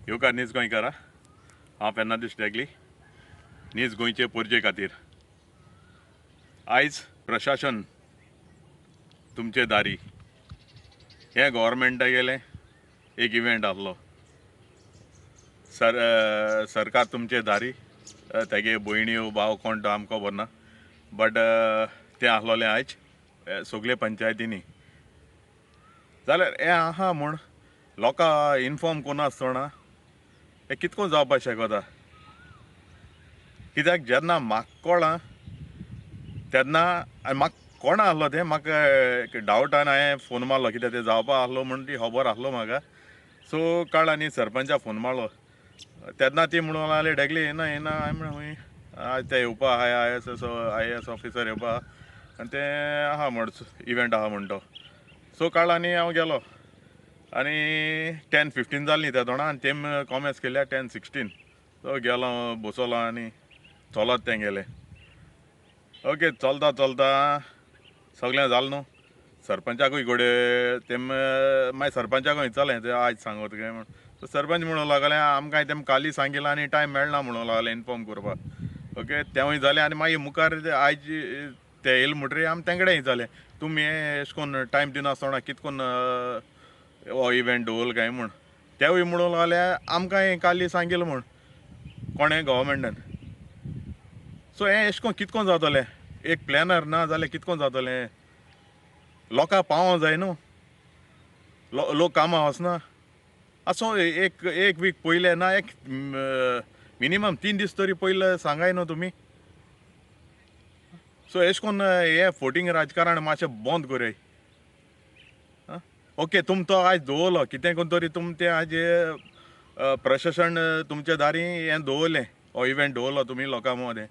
येवकार नीज गोंयकारा. हांव फेर्नांदीश देगली, नीज गोंयचे पोरजे खातीर. आयज प्रशासन तुमचे दारी हें गव्हर्मेंटा गेलें एक इव्हेंट आसलो. सरकार तुमचे दारी, तेगे भयण्यो भाव कोण तो आमकां खबर ना, बट तें आसलोलें आयज सगळे पंचायतींनी. जाल्यार हें आहा म्हूण लोकां इनफॉर्म करिनासतना हें कितको जावपाक शकता? कित्याक जेन्ना म्हाका कळ्ळां तेन्ना आनी म्हाका कोण आसलो तें म्हाका एक डावटान हांवें फोन मारलो, कित्याक तें जावपा आसलो म्हूण ती खबर आसलो म्हाका. सो कळ्ळा न्ही, सरपंचा फोन मारलो तेन्ना ती म्हणूंक लागली डेगली येना येना. हांवें म्हणलें हूंय आयज तें येवपा आहा, I A S officer येवपा आनी तें आहा म्हण इव्हेंट आहा म्हण तो. सो कळ्ळा न्ही, हांव गेलो आनी 10:15 जालीं त्या तोंडा आनी तेम कॉमेस केल्या 10:16. सो गेलो बसलो आनी चलत तें गेलें. ओके, चलता चलता सगळें जालें न्हू. सरपंचाकूय घडये तेम मागीर सरपंचाकूय विचारलें तें आयज सांगत काय म्हूण. सो सरपंच म्हणूंक लागले आमकां तेम काली सांगिलां आनी टायम मेळना म्हणूंक लागले इनफॉर्म करपाक. ओके, तेंवूय जालें आनी मागीर मुखार आयज ते येयले म्हणटरीर आमी तें कडेन विचारलें तुमी हें एशें कोन्न टायम दिनासतना कितें कोन्न हो इव्हेंट दवरलो काय म्हूण. तेवूय म्हणूंक लागले आमकां हें काली सांगिलां म्हूण कोणें गव्हर्मेंटान. सो हें एशें कोन्न कितें कोन्न जातलें? एक प्लॅनर ना जाल्यार कितें कोन्न जातलें? लोकां पावों जाय न्हू, लोक कामां वचना. सो एक एक वीक पयलें ना, एक मिनिमम 3 दीस तरी पयले सांगाय न्हू तुमी. सो एशें कोन्न हें फोटींग राजकारण मातशें बंद करय. ओके, तुम तो आयज दवरलो कितें कोन्न तरी तुम तें आयज प्रशासन तुमच्या दारी हें दवरलें, हो इव्हेंट दवरलो तुमी लोकां मदें,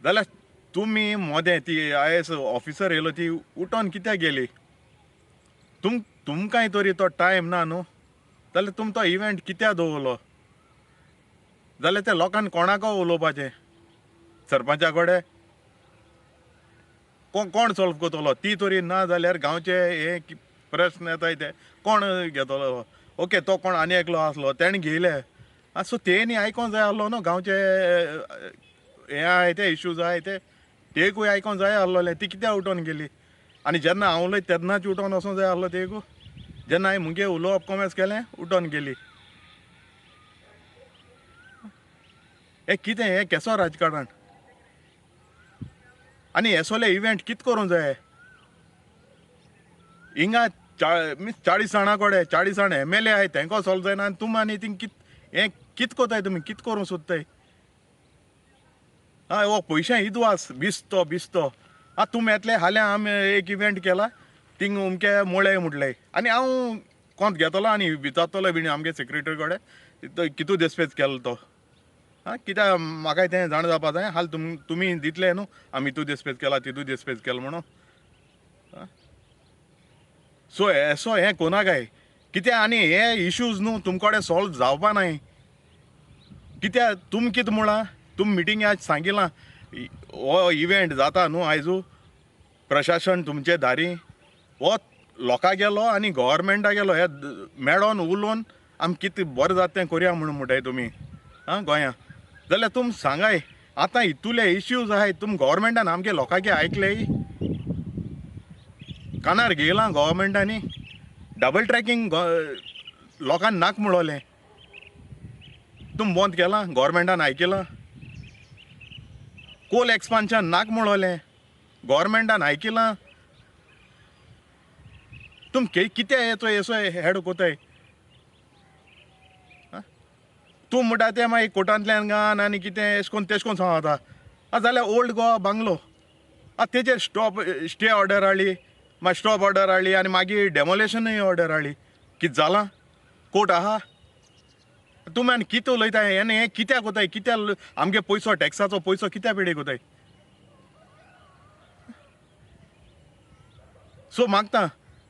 जाल्यार तुमी मदें ती IAS officer येयलो ती उठोन कित्याक गेली? तुमकांय तरी तो टायम ना न्हू, जाल्यार तुम तो इव्हेंट कित्याक दवरलो? जाल्यार ते लोकांक कोणाको उलोवपाचें? सरपंचा कडेन कोण सॉल्व करतलो? ती तरी ना जाल्यार गांवचे हे प्रश्न येताय ते कोण घेतलो? ओके, तो कोण आनी एकलो आसलो तेणें घेयले, सो तेणी आयकोंक जाय आसलो न्हू गांवचे हें आहाय ते इश्यूज आहाय ते तेकूय आयकोंक जाय आसलोलें. ती कित्याक उठोन गेली? आनी जेन्ना हांव उलयता तेन्नाच उठोन वचोंक जाय आसलो तेकू. जेन्ना हांवें मुगे उलोवप कॉमेस केलें उठोन गेली. हें कितें? हें केसो राजकारण? आनी हेसोले इव्हेंट कितें करूंक जाय? हिंगा मिन्स 40 जाणां कडेन 40 जाण MLA आहाय तेंको सॉल्व जायना आनी तुमी आनी थिंग कित हें कित कोताय तुमी? कित करूंक सोदताय? हय, हो पयशे इदवास बिस्तो बिस्तो. आतां तुमी येतले हाल्यां आमी एक इव्हेंट केला थिंग अमके मोळे म्हटले आनी हांव कोंत घेतलो आनी विचारतलो बीन आमगे सेक्रेटरी कडेन कितू देस्पेज केलो तो. आं, कित्याक म्हाकाय तें जाणा जावपा जाय. हाल तुमी दितले न्हू आमी इतू देस्पेज केला तितू देस्पेज केलो म्हणून. सो एसो हें कोना काय कित्याक? आनी हे इश्यूज न्हू तुमकडे सॉल्व जावपा नाय. कित्याक तुमी कितें म्हळां? तुमी मिटिंगे आज सांगिलां हो इव्हेंट जाता न्हू आयजू प्रशासन तुमचे दारी हो लोकां गेलो आनी गव्हर्मेंटा गेलो हे मेळोन उलोवन आमी कितें बरें जाता तें करुया म्हणून म्हणटाय तुमी. आं, गोंया जाल्यार तुमी सांगाय आतां इतुले इश्यूज आहाय तुमी गव्हर्मेंटान आमगे लोकांक आयकले? कानार घेयलां गव्हर्मेंटांनी? डबल ट्रॅकिंग लोकांक नाक म्हणलें तुमी बंद केलां, गव्हर्मेंटान आयकलां? कोल एक्सपान्शन नाक म्हणलें गव्हर्मेंटान आयकलां? तुमी कितें येचो येसो हेड कोताय? तूं म्हणटा तें मागीर कोर्टांतल्यान गान आनी कितें एशें कोन्न तेशें कोन्न सांगता. आं, जाल्यार ओल्ड गोवा बांगलो आं, तेजेर स्टे ऑर्डर हाडली, मागीर स्टॉप ऑर्डर हाडली आनी मागीर डेमोलेशनूय ऑर्डर हाडली. कितें जालां? कोर्ट आहा. तुमी आनी कितें उलयताय? आनी हें कित्याक कोताय? कित्याक आमगे पयसो टॅक्साचो पयसो कित्याक पेडे कोताय? सो मागता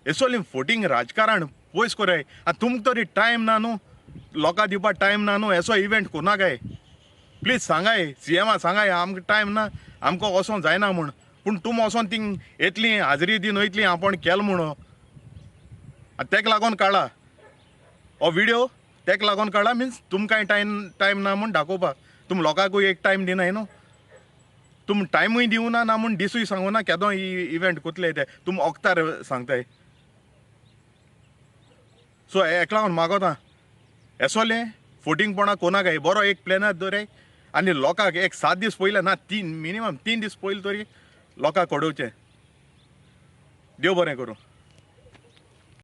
हेसोली फोटींग राजकारण पयस कराय. आनी तुमकां तरी टायम ना न्हू, लोकां दिवपाक टायम ना न्हू, एसो इव्हेंट कोनाकाय. प्लीज सांगाय CMआ सांगाय आमकां टायम ना, आमकां वचोंक जायना म्हूण. पूण तुमी वचोन थिंग येतली हाजरी दिवन वयतली आपूण केलो म्हणून. आनी तेका लागून काडला हो व्हिडियो. तेका लागोन कळ्ळा मिन्स तुमकांय टायम टायम ना म्हूण दाखोवपा. तुम लोकांकूय एक टायम दिनाय न्हू, तुम टायमूय दिवना ना म्हूण दिसूय सांगूना केदो इव्हेंट कोतले ते तुम ओक्तार सांगताय. सो हेका लागून मागोता एसोलें फोटिंगपणां कोनाकाय, बरो एक प्लॅनार दवराय आनी लोकांक एक 7 दीस पयले ना 3 मिनिमम 3 दीस पयले तरी लोकांक कळोवचें. देव बरें करूं.